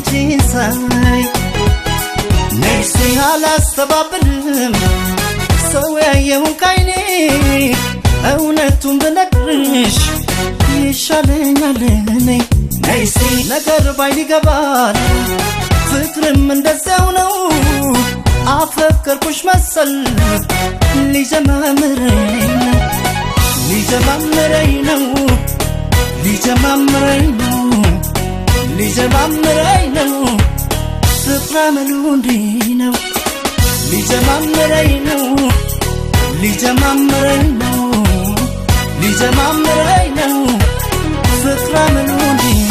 አንቺን ሳይ። ነፍሴ አላስተባብልም ሰው ያየውን ካይኔ፣ እውነቱን ብነግርሽ ይሻለኛል እኔ። ነይሲ ነገር ባይን ይገባል፣ ፍቅርም እንደዚያው ነው። አፈቀርኩሽ መሰል ሊጀማምረኝ ነው፣ ሊጀማምረኝ ነው፣ ሊጀማምረኝ ነው፣ ሊጀማምረኝ ነው። ፍቅር አመሉ እንዲህ ነው። ሊጀማምረኝ ነው፣ ሊጀማምረኝ ነው፣ ሊጀማምረኝ ነው። ፍቅር አመሉ እንዲህ